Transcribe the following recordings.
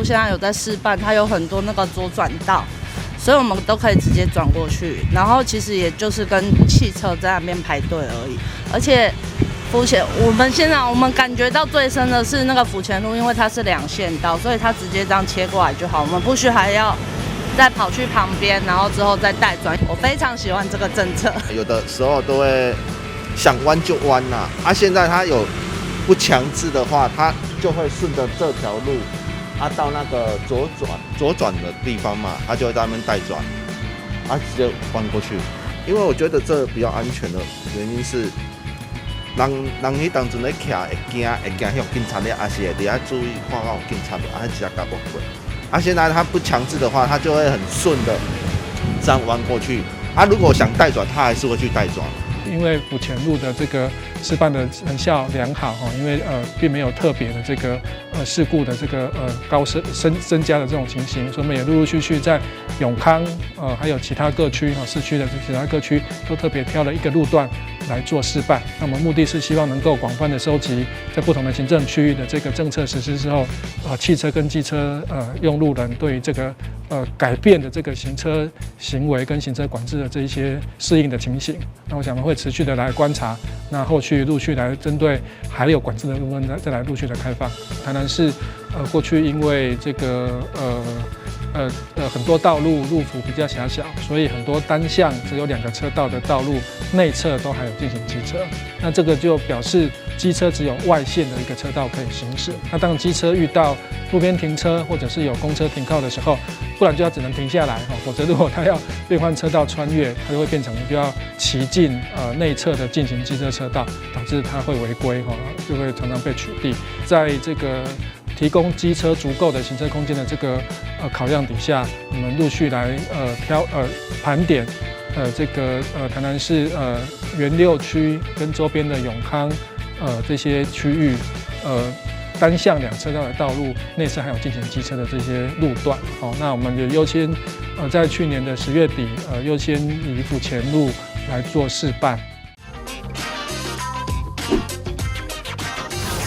路現在有在試辦，它有很多那個左轉道，所以我們都可以直接轉過去。然後其實也就是跟汽車在那邊排隊而已。而且府前，我們現在我們感覺到最深的是那個府前路，因為它是兩線道，所以它直接這樣切過來就好，我們不需還要再跑去旁邊，然後之後再帶轉。我非常喜歡這個政策。有的時候都會想彎就彎啦，啊，現在它有不強制的話，它就會順着這條路，啊，到那個左轉的地方嘛，它就會在那邊帶轉，啊，直接彎過去。因為我覺得這比較安全的原因是，人人彼當陣咧徛會驚予警察咧，還是會佇遐注意看到有警察無，啊，直接共過。啊，現在他不強制的話，他就會很順的這樣彎過去。啊，如果想帶轉，他還是會去帶轉。因為府前路的這個示範的成效良好哈，因為並沒有特別的這個事故的這個高升增增加的這種情形，所以我們也陸陸續續在永康還有其他各區哈市區的其他各區都特別挑了一個路段來做示範。那麼目的是希望能夠廣泛的收集在不同的行政區域的這個政策實施之後，汽車跟機車用路人對於這個改變的這個行車行為跟行車管制的這一些適應的情形。那我想我們會持續的來觀察，那後續陸續來針對還有管制的部分再來陸續的開放。台南市過去因為這個很多道路路幅比較狹小，所以很多單向只有兩個車道的道路內側都還有進行機車。那這個就表示機車只有外線的一個車道可以行駛。那當機車遇到路邊停車或者是有公車停靠的時候，不然就要只能停下來哈，否則如果他要變換車道穿越，它就會變成就要騎進內側的進行機車車道，導致他會違規哈，就會常常被取締。在這個提供機車足夠的行車空間的這個考量底下，我們陸續來挑盤點這個台南市原六區跟周邊的永康這些區域單向兩車道的道路內側還有進行機車的這些路段，好，那我們也優先在去年的10月底優先以府前路來做示範。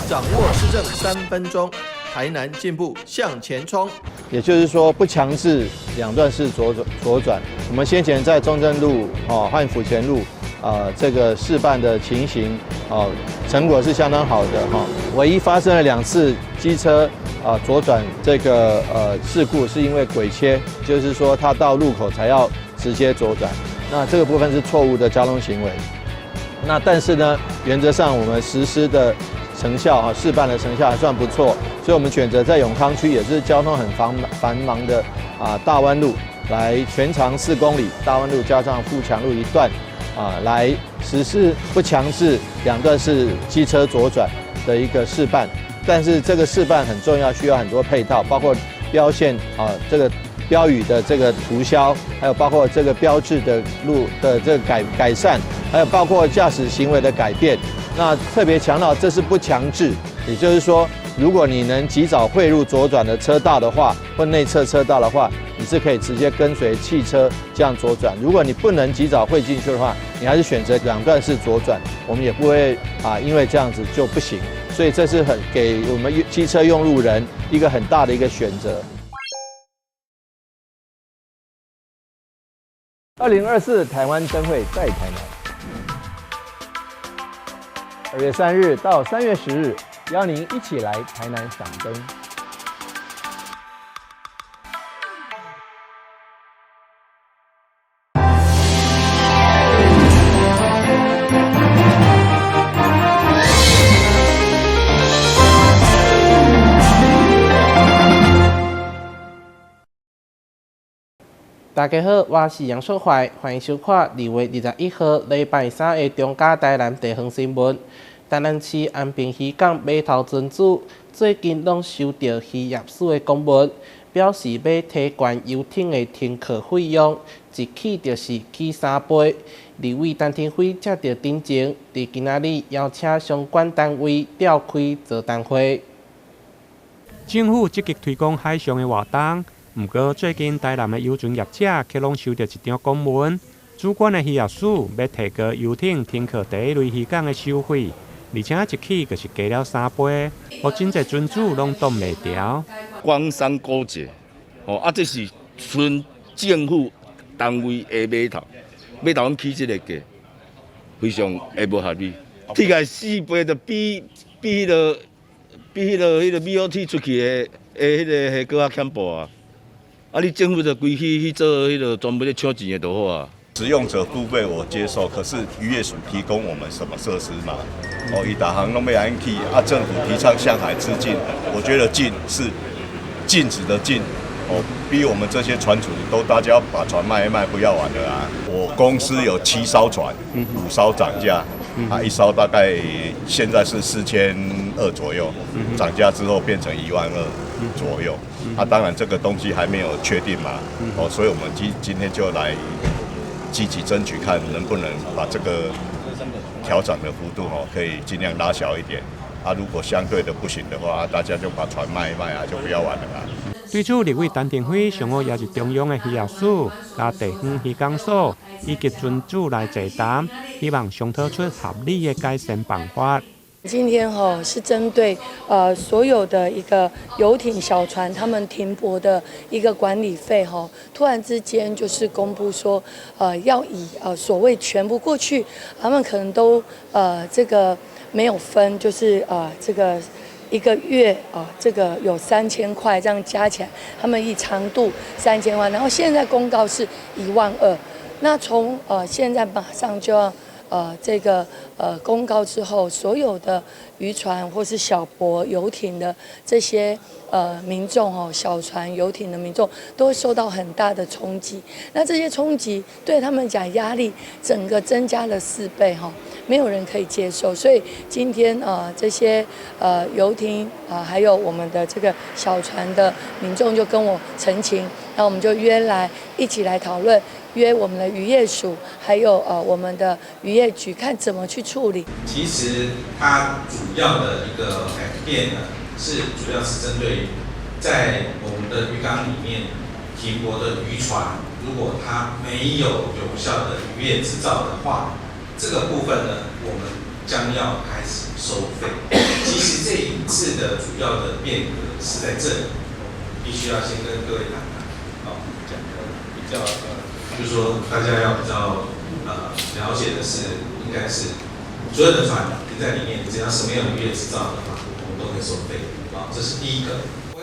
掌握市政3分鐘，台南進步向前衝。也就是說，不強制兩段式左轉。我們先前在中正路哦和府前路這個試辦的情形哦，成果是相當好的哈。唯一發生了2次機車左轉這個事故，是因為鬼切，就是說他到路口才要直接左轉，那這個部分是錯誤的交通行為。那但是呢，原則上我們實施的成效啊，試辦的成效還算不錯，所以我們選擇在永康區，也是交通很繁忙的大灣路，來全長4公里，大灣路加上富強路一段，來實施不強制兩段式機車左轉的一個試辦。但是這個試辦很重要，需要很多配套，包括標線啊，這個標語的這個塗銷，還有包括這個標誌的路的這個改善，還有包括駕駛行為的改變。那特別強調，這是不強制，也就是說，如果你能及早匯入左轉的車道的話，或內側車道的話，你是可以直接跟隨汽車這樣左轉。如果你不能及早匯進去的話，你還是選擇兩段式左轉，我們也不會因為這樣子就不行。所以這是很給我們機車用路人一個很大的一個選擇。2024台灣燈會在台南。2月3日到3月10日，邀您一起來台南賞燈。大家好，我是楊淑懷，歡迎收看2月21號禮拜三的中嘉台南地方新聞。台南市安平漁港碼頭船主最近攏收到漁業署的公文，表示欲提懸遊艇的停靠費用，一起就是起3倍。立委陳亭妃接著頂前，佇今仔日邀請相關單位召開座談會。政府積極推廣海上的活動。毋過，最近台南的遊船業者卻攏收著一張公文，主管的漁業署欲提高遊艇停靠第一類漁港的收費，而且一起就是加了3倍，予真濟船主攏擋袂牢。官商勾結，哦啊，這是純政府單位的碼頭，碼頭阮起這個價，非常的無合理。起來4倍就比彼個 BOT 出去的彼個閣較恐怖啊！啊，你政府就規氣去做彼個專門咧搶錢的就好啊。使用者付費我接受，可是漁業署提供我們什麼設施嘛？哦，伊逐項攏欲按呢起啊，政府提倡向海致敬，我覺得禁是禁止的禁，哦，逼我們這些船主都大家把船賣一賣，不要玩了啊！我公司有七艘船，五艘漲價，啊，一艘大概現在是4200左右，漲價之後變成1.2萬左右。啊，當然這個東西還沒有確定嘛，哦，所以我們今天就來積極爭取，看能不能把這個調漲的幅度哦，可以盡量拉小一點。啊，如果相對的不行的話，大家就把船賣一賣啊，就不要玩了啦。對此，立委陳亭妃上午也是中央的漁業署、佮地方漁港所以及船主來座談，希望商討出合理的改善辦法。今天哈是針對所有的一個遊艇、小船，他們停泊的一個管理費哈，突然之間就是公布說，要以所謂全部過去，他們可能都這個沒有分，就是這個一個月啊，這個有3000塊這樣加起來，他們以長度3000萬，然後現在公告是1.2萬，那從現在馬上就要這個公告之後，所有的漁船或是小駁遊艇的這些民眾哦，小船遊艇的民眾都會受到很大的衝擊。那這些衝擊對他們講壓力整個增加了4倍哈，沒有人可以接受。所以今天啊，這些遊艇啊，還有我們的這個小船的民眾就跟我陳情，那我們就約來一起來討論。約我們的漁業署，還有我們的漁業局，看怎麼去處理。其實它主要的一個改變呢，是主要是針對在我們的漁港裡面停泊的漁船，如果它沒有有效的漁業執照的話，這個部分呢，我們將要開始收費。其實這一次的主要的變革是在這裡，必須要先跟各位談談，好，講的比較就是說，大家要比較了解的是，應該是所有的船停在裡面，只要是沒有漁業執照的話，我們都會收費。啊，這是第一個。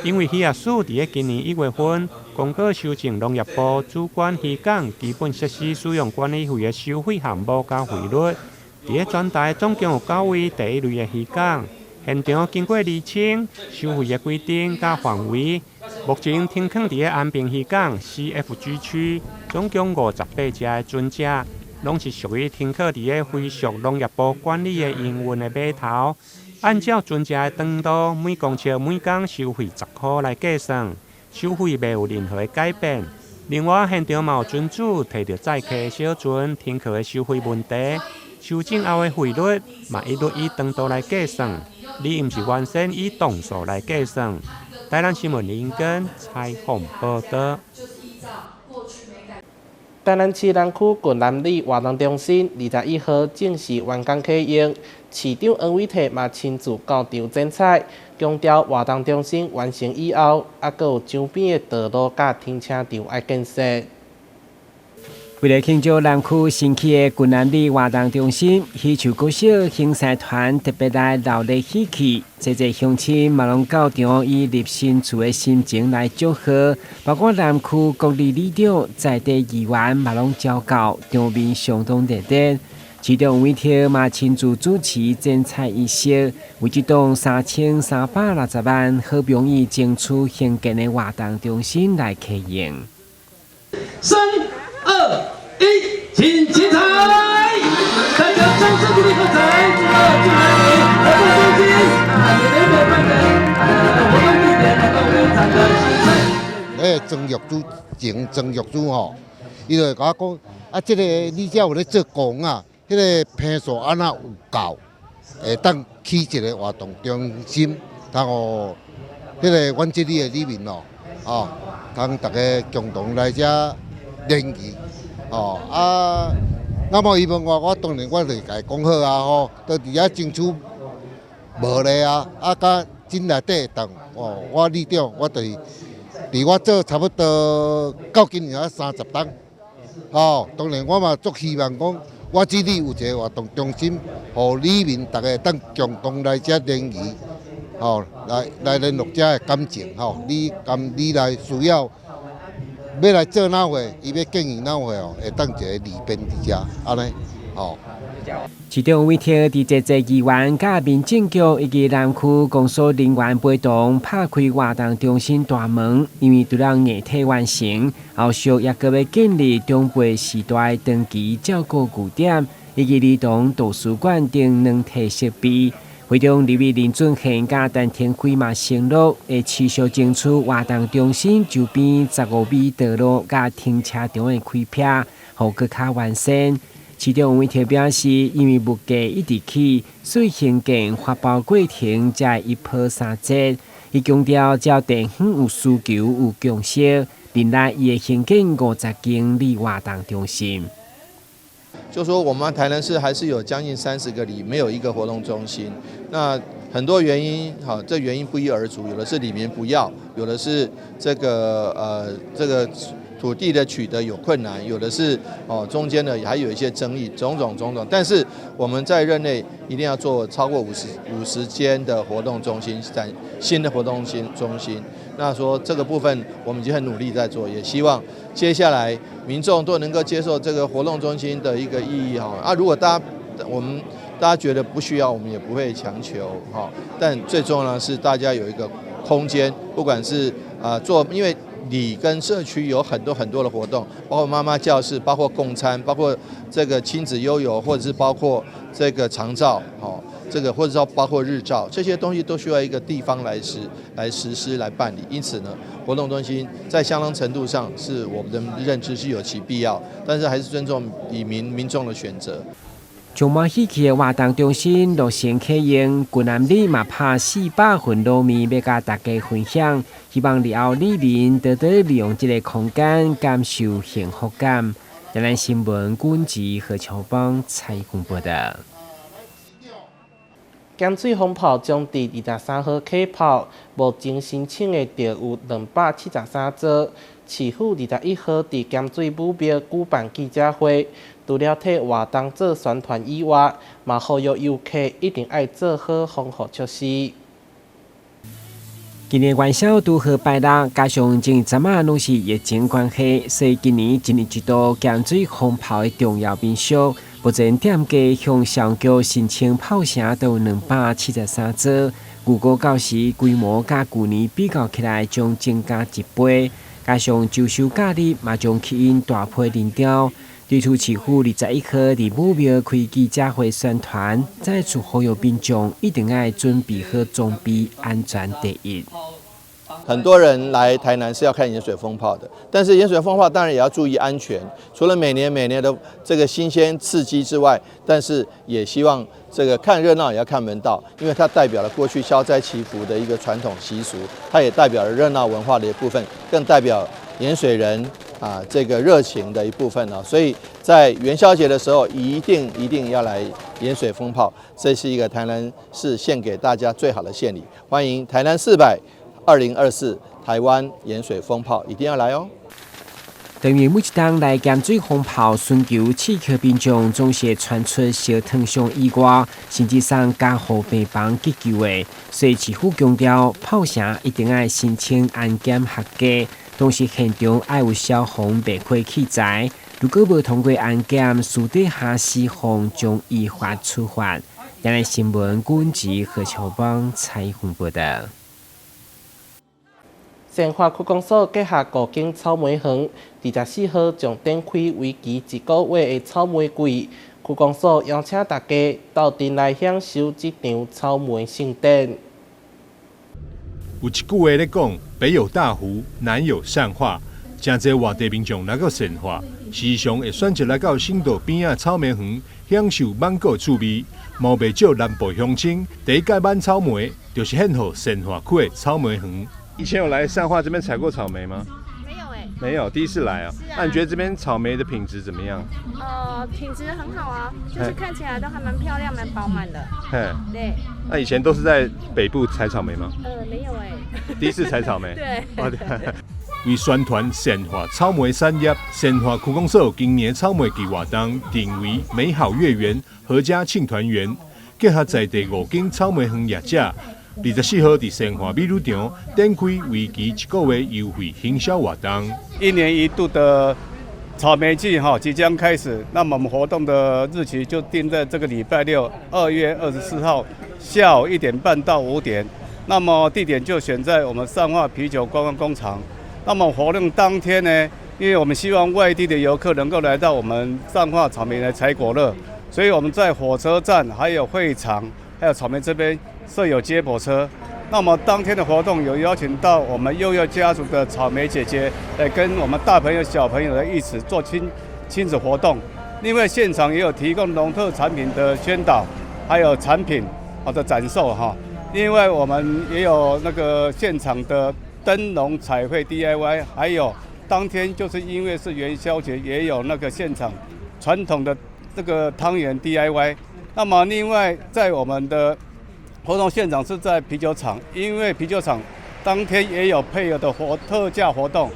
因為漁業署佇咧今年1月份公告修正農業部主管漁港基本設施使用管理費的收費項目佮費率，佇咧全台總共有九位第一類的漁港，現場經過釐清收費的規定佮範圍。目前停靠佇咧安平漁港 CFG 區，總共58隻的船隻，攏是屬於停靠佇咧非屬農業部管理的營運的碼頭。按照船隻的長度，每公尺每工收費10箍來計算，收費袂有任何的改變。另外，現場嘛有船主提著載客小船停靠的收費問題，修正後的費率嘛一律以長度來計算，而毋是原先以噸數來計算。台南新聞林根採訪報道。台南市南區郡南里活動中心21號正式完工啟用，市長黃偉哲嘛親自到場剪彩，強調活動中心完成以後，猶閣有周邊的道路佮停車場愛建設。為了慶祝南區新起的郡南里活動中心，喜樹國小興獅團特別來鬧熱喜氣，濟濟鄉親嘛攏到場以立新厝的心情來祝賀，包括南區各里里長、在地議員嘛攏召到，場面相當熱烈。市長黃偉哲嘛親自主持剪彩儀式，為這棟3360萬好不容易爭取興建的活動中心來啟用。三二一，請剪彩！大家掌聲鼓勵喝彩！祝南里活動中心啊，也聯合辦的活動地點來到非常的興奮。那個莊業主前莊業主吼，伊就共我講，啊，這個你遮有咧做工啊，彼個坪數按怎有夠，會當起一個活動中心，通予彼個阮這裡的里民哦，哦，通逐家共同來遮聯誼。哦啊，那麼伊問我，我當然我就共伊講好啊吼，都佇遐爭取無咧啊，啊，佮真內底會當哦，我里長我就是佇我做差不多到今年啊30冬，哦，當然我嘛足希望講，我這裡有一個活動中心，予里民逐家當共同來遮聯誼，吼，來聯絡遮的感情，吼，你甘你來需要欲來做哪貨，伊欲建議哪貨哦，會當一個利便佇遮，按呢，吼。市長委託佇這濟議員佮民政局以及南區公所人員陪同，拍開活動中心大門。因為除了硬體完成，後續也閣欲建立長輩時代長期照顧據點，以及兒童圖書館等軟體設備。會中立委林俊憲佮陳亭妃嘛承諾，會持續爭取活動中心周邊15米道路佮停車場的開闢，予閣較完善。市長委託表示，因為物價一直起，所以興建發包過程才會一波三折。伊強調，只要地方有需求、有共識，任內伊會興建50間里活動中心。就說我們台南市還是有將近30個里沒有一個活動中心，那很多原因，哈，這原因不一而足，有的是里民不要，有的是這個土地的取得有困難，有的是哦中間呢還有一些爭議，種種種種。但是我們在任內一定要做超過50間的活動中心，在新的活動中心。那說這個部分我們已經很努力在做，也希望接下來民眾都能夠接受這個活動中心的一個意義哈。啊，如果大家覺得不需要，我們也不會強求哈。但最重要的是大家有一個空間，不管是啊做，因為里跟社區有很多很多的活動，包括媽媽教室，包括共餐，包括這個親子悠遊，或者是包括這個長照，吼，這個或者說包括日照，這些東西都需要一個地方來實施來辦理。因此呢，活動中心在相當程度上是我們的認知是有其必要，但是還是尊重里民民眾的選擇。充滿喜氣的活動中心落成啟用，郡南里嘛拍400份滷麵欲佮大家分享，希望日後里民多多利用這個空間，感受幸福感。台南新聞軍志何秋邦採訪報導。鹹水風炮將佇23號啟跑，目前申請的就有273座。市府21號佇鹹水武廟舉辦記者會，除了替活動做宣傳以外，嘛呼籲遊客一定愛做好防護措施。今年元宵拄好拜六，加上前陣仔攏是疫情關係，所以今年一年一度鹹水風炮的重要民俗，目前店家向消防局申請炮城都有273座，預估到時規模佮舊年比較起來將增加一倍，加上周休假日嘛將吸引大批人潮。對此，市府21號佇武廟開記者會宣傳，再次呼籲民眾一定愛準備好裝備，安全第一。很多人來台南是要看鹽水蜂炮的，但是鹽水蜂炮當然也要注意安全。除了每年每年的這個新鮮刺激之外，但是也希望這個看熱鬧也要看門道，因為它代表了過去消災祈福的一個傳統習俗，它也代表了熱鬧文化的一部分，更代表鹽水人啊這個熱情的一部分呢。所以在元宵節的時候，一定一定要來鹽水蜂炮，這是一個台南市獻給大家最好的獻禮。歡迎台南400。2024台灣鹽水蜂炮一定要來哦！等於每一冬來鹹水蜂炮尋求刺激民眾，總是會傳出燒燙傷意外，甚至送加護病房急救的。所以市府強調，炮城一定愛申請安檢合格，同時現場愛有消防滅火器材。如果無通過安檢，私底下施放將依法處罰。台南新聞軍志何秋邦採訪報導。善化區公所轄下五間草莓園，24號將展開為期一個月的草莓季。區公所邀請大家鬥陣來享受這場草莓盛典。有一句話咧講：北有大湖，南有善化，誠濟外地民眾來到善化，時常會選擇來到省道邊仔草莓園，享受芒果趣味。嘛袂少南部鄉親第一擺挽草莓，就是獻予善化區的草莓園。以前有來善化這邊採過草莓嗎？沒有哎。沒有，第一次來啊。那你覺得這邊草莓的品質怎麼樣？品質很好啊，就是看起來都還蠻漂亮、蠻飽滿的。嘿。對。那以前都是在北部採草莓嗎？沒有哎。第一次採草莓。對。為宣傳善化草莓產業，善化區公所今年草莓季活動定為美好月圓，闔家慶團圓，結合在地五間草莓園業者，24號佇善化美女場展開為期一個月優惠行銷活動。一年一度的草莓季哈即將開始，那麼我們活動的日期就定在這個禮拜六，2月24號下午1點半到5點。那麼地點就選在我們善化啤酒觀光工廠。那麼活動當天呢，因為我們希望外地的遊客能夠來到我們善化草莓來採果樂，所以我們在火車站、還有會場、還有草莓這邊設有接駁車。那麼當天的活動有邀請到我們祐祐家族的草莓姐姐來跟我們大朋友、小朋友來一起做親子活動。另外現場也有提供農特產品的宣導，還有產品好的展售哈。另外我們也有那個現場的燈籠彩繪 DIY，還有當天就是因為是元宵節，也有那個現場傳統的這個湯圓 DIY。那麼另外在我們的活動現場是在啤酒廠，因為啤酒廠當天也有配合的特價活動。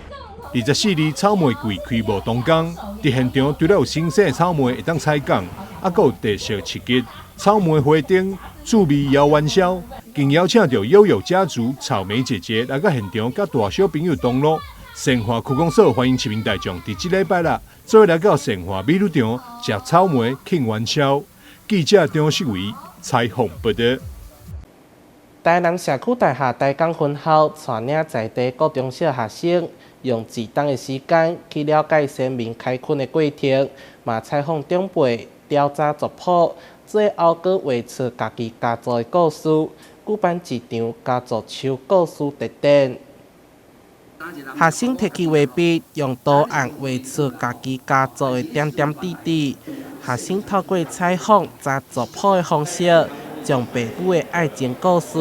24日草莓季開幕當天，佇現場除了有新鮮的草莓會當採購，猶閣有特色市集、草莓花燈、趣味搖元宵，更邀請著祐祐家族草莓姐姐來到現場，佮大小朋友同樂。善化區公所歡迎市民大眾佇這禮拜六做伙來到善化美女場食草莓慶元宵。記者張世維採訪報導。台南社區大學台江分校帶領在地國中小學生，用一冬的時間去了解先民開墾的過程，嘛採訪長輩調查族譜，最後閣畫出家己家族的故事，舉辦一場家族樹故事特展。學生提起畫筆，用圖案畫出家己家族的點點滴滴。學生透過採訪查族譜的方式，將爸母的愛情故事，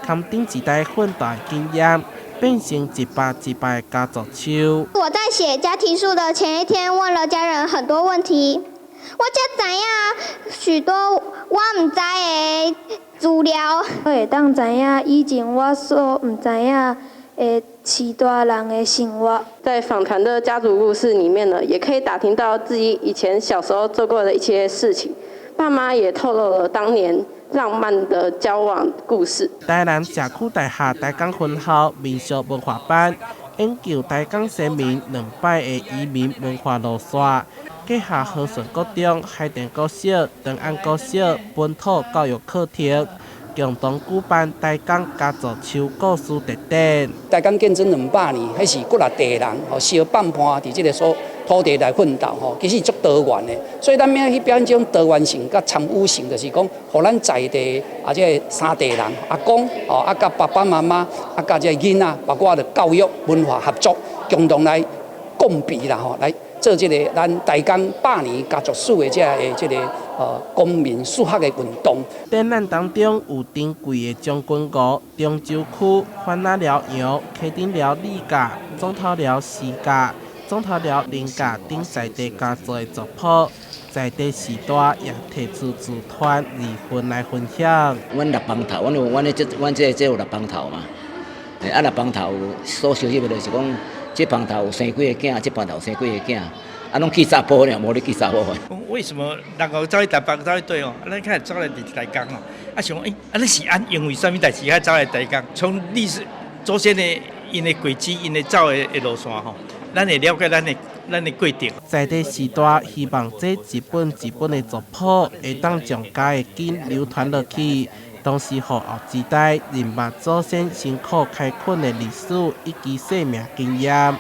含頂一代奮鬥的經驗，變成一百一百的家族樹。我在寫家庭樹的前一天，問了家人很多問題，我才知影許多我毋知的資料。我會當知影以前我所毋知影的序大人的生活。在訪談的家族故事裡面呢，也可以打聽到自己以前小時候做過的一些事情。爸媽也透露了當年浪漫的交往故事。台南社區大學台江分校民俗文化班研究台江先民兩擺的移民文化路線，結合和順國中、海淀國小、長安國小本土教育課程，共同舉辦台江家族樹故事特展。台江建鎮200年，彼是幾若代人吼相伴伴佇這個所土地來奮鬥吼，其實足多元的。所以咱欲去表演這種多元性佮參與性，就是講，予咱在地啊，這個三代人，阿公吼啊，佮爸爸媽媽啊，佮這個囡仔，包括著教育文化合作，共同來共備啦吼，來做這個咱台江百年家族史的這个這個公民史學的運動。展覽當中有珍貴的將軍湖、中州區、番仔寮楊、溪頂寮李家、總頭寮施家、總頭寮林家等在地家族的族譜，在地序大也提出自傳二份來分享。阮六枋頭，阮有阮這阮這這有六枋頭嘛？啊，六枋頭所收集的就是講，這枋頭有生幾个囝，這枋頭生幾个囝，啊，攏記查埔爾，無咧記查某。為什麼人家走去台北，走去對哦？啊，咱開始走來佇台江哦。啊，想講，欸，啊，咱是按因為啥物代誌愛走來台江？從歷史祖先的𪜶的軌跡，𪜶的走的路線吼，咱會了解咱的過程。在地序大希望這一本一本的族譜會當將家的根流傳落去，同時予後一代認捌祖先辛苦開墾的歷史以及生命經驗。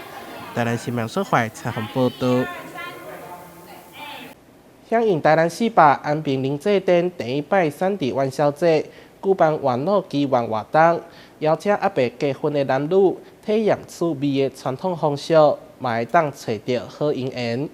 台南新聞所懷採訪報導。響應台南四百安平林祭典第一擺選佇元宵節舉辦願老祈願活動，邀請猶未結婚的男女體驗趣味的傳統風俗，嘛會當揣著好姻緣。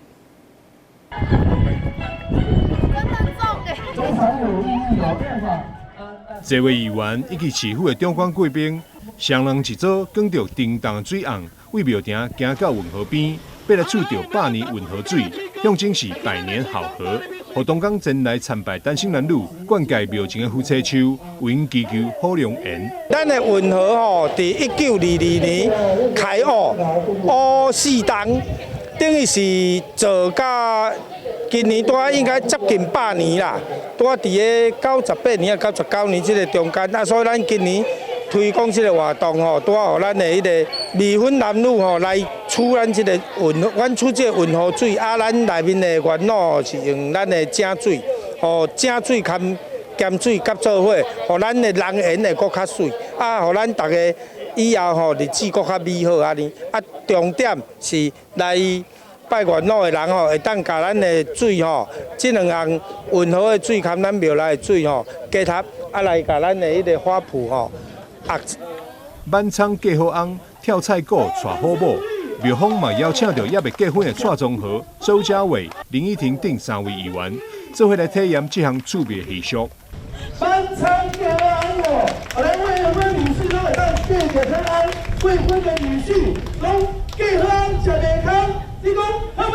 這位議員以及市府的長官貴賓，雙人一組捲著叮當水紅，為廟埕行到運河邊，欲來取著百年運河水，象徵是百年好合。予同工前來參拜單身男女灌溉廟前的夫妻樹，為𪜶祈求好良緣。咱的運河吼，佇1922年開挖，挖4冬，等於是做到今年拄仔應該接近百年啦，拄仔佇个98年啊99年這个中間啊，所以咱今年推廣這个活動吼，拄仔予咱的彼个未婚男女吼來取咱這个運，阮取這个運河水啊，咱內面的元老是用咱的井水，予井水含鹹水夾做伙，予咱的人緣會閣較媠，啊，予咱逐家以後吼日子閣較美好按呢。啊，重點是來拜元老的人吼，會當共咱的水吼，這兩項運河的水含咱廟內的水吼結合，啊來共咱的彼个花圃吼。滿倉嫁好翁，跳菜鼓娶好某，廟方嘛邀請著猶未結婚的蔡宗和、周家偉、林依婷等三位議員，做伙來體驗這項趣味習俗。滿倉嫁好翁哦，來未婚女婿攏會當嫁著好翁，未婚的女婿攏嫁好翁，食袂空，你講好無？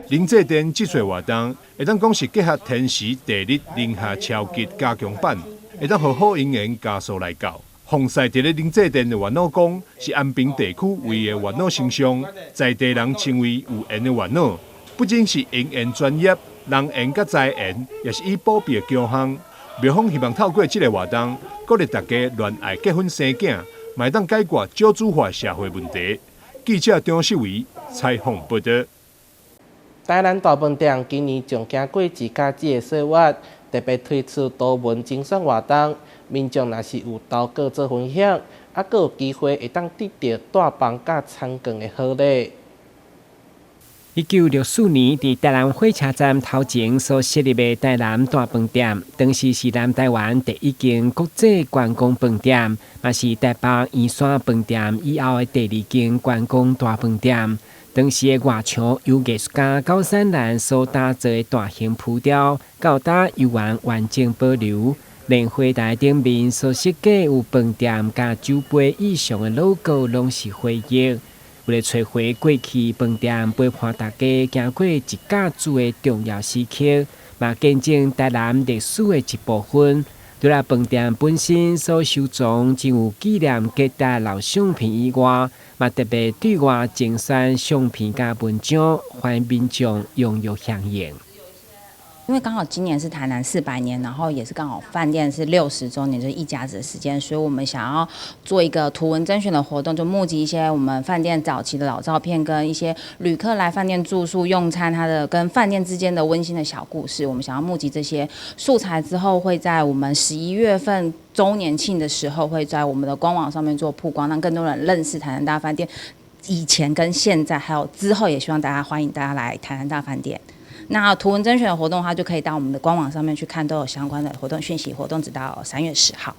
靈祭殿這次活動，會當講是結合天時地利人和超級加強版。會當予好姻緣加速來到。奉祀佇咧靈祭殿的月老公是安平地區唯一的月老神像，在地人稱為有緣的月老。不僅是姻緣專業，人緣佮財緣也是伊寶貝的強項。廟方希望透過這个活動，鼓勵大家戀愛結婚生囝，嘛會當解決少子化社會問題。記者張世維採訪報導。台南大飯店今年將行過一甲子的歲月，特別推出圖文精選活動，民眾若是有投稿做分享，猶閣有機會會當得著帶房佮餐券的好禮。1964年，佇台南火車站頭前所設立的台南大飯店，當時是南台灣第一間國際觀光飯店，嘛是台北圓山飯店以後的第二間觀光大飯店。當時的外牆由藝術家高山蘭所打造的大型浮雕，到今猶原完整保留。連花台頂面所設計有飯店佮酒杯意象的 logo，攏是回憶。為了揣回過去飯店陪伴大家行過一甲子的重要時刻，嘛見證台南歷史的一部分。除了飯店本身所收藏真有紀念價值老相片以外，嘛特別對外精選相片佮文章，歡迎民眾踴躍響應。因為剛好今年是台南400年，然後也是剛好飯店是60週年，就是一甲子的時間，所以我們想要做一個圖文甄選的活動，就募集一些我們飯店早期的老照片，跟一些旅客來飯店住宿用餐，他的跟飯店之間的溫馨的小故事。我們想要募集這些素材之後，會在我們11月份週年慶的時候，會在我們的官網上面做曝光，讓更多人認識台南大飯店以前跟現在，還有之後，也希望大家歡迎大家來台南大飯店。那圖文甄選的活動的話，就可以到我們的官網上面去看，都有相關的活動訊息。活動直到3月10號。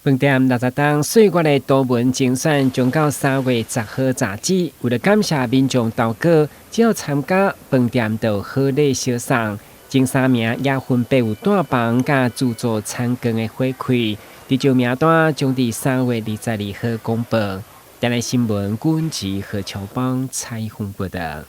飯店60冬歲月的圖文精選，將到3月10號截止。為了感謝民眾投稿，只要參加飯店就有好禮相送。前三名也分別有帶房佮自助餐券的回饋。得獎名單將佇3月22號公布。台南新聞郭志何喬邦採訪報導。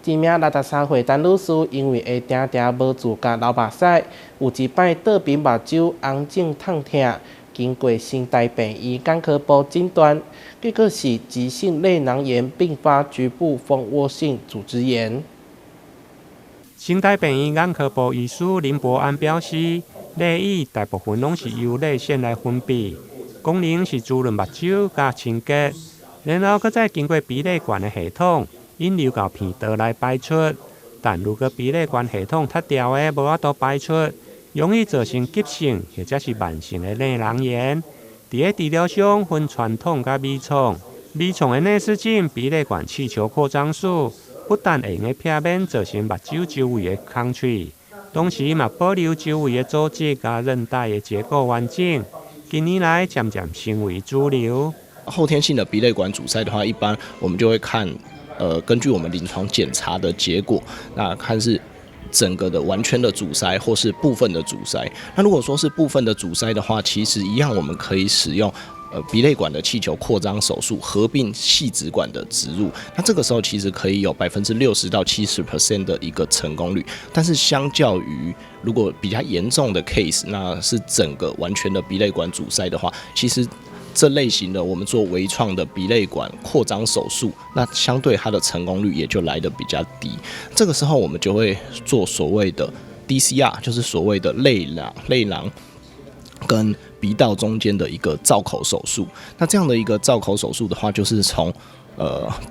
一名63歲陳女士因為會定定無自覺流目屎，有一擺倒邊目睭紅腫痛疼，經過成大病院眼科部診斷，結果是急性淚囊炎併發局部蜂窩性組織炎。成大病院眼科部醫師林伯安表示，淚液大部分攏是由淚腺來分泌，功能是滋潤目睭佮清潔，然後閣再經過鼻淚管的系統，引流到鼻道來排出。但如果鼻淚管系統塌掉的，無法度排出，容易造成急性或者是慢性的淚囊炎。佇咧治療上分傳統佮微創，微創的內視鏡鼻淚管氣球擴張術，不但會用得避免造成目睭周圍的空喙，同時嘛保留周圍的組織佮韌帶的結構完整。近年來漸漸成為主流。後天性的鼻淚管阻塞的話，一般我們就會看，根據我們臨床檢查的結果，那看是整個的完全的阻塞，或是部分的阻塞。那如果說是部分的阻塞的話，其實一樣我們可以使用鼻泪管的气球扩張手術合併細紙管的植入，那這個時候其實可以有60%到70% 的一個成功率。但是相較於如果比較嚴重的 case，那是整個完全的鼻淚管阻塞的話，其實這類型的我們做微創的鼻淚管擴張手術，那相對它的成功率也就來得比較低。這個時候我們就會做所謂的 DCR，就是所謂的淚囊跟鼻道中間的一個造口手術。那這樣的一個造口手術的話，就是從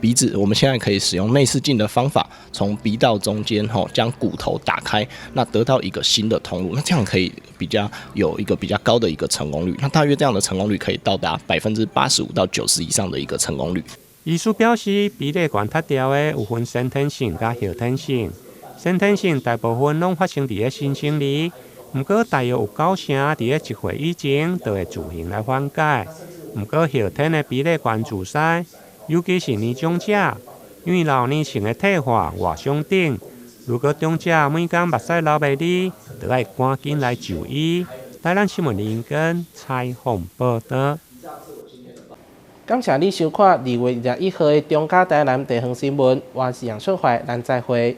鼻子，我們現在可以使用內視鏡的方法，從鼻道中間吼將骨頭打開，那得到一個新的通路，那這樣可以比較有一個比較高的一個成功率。那大約這樣的成功率可以到達85%到90%以上的一個成功率。醫師表示，鼻淚管脫掉的有分先天性佮後天性，先天性大部分攏發生佇咧新生兒，毋過大約有九成佇咧1歲以前就會自行來緩解。毋過後天的鼻淚管阻塞，尤其是年長者，因為老年性的退化、外傷等，如果長者每工目屎流袂離，就愛趕緊來就醫。台南新聞林根採訪報導。感謝你收看2月21號的中嘉台南地方新聞，我是楊春懷，咱再會。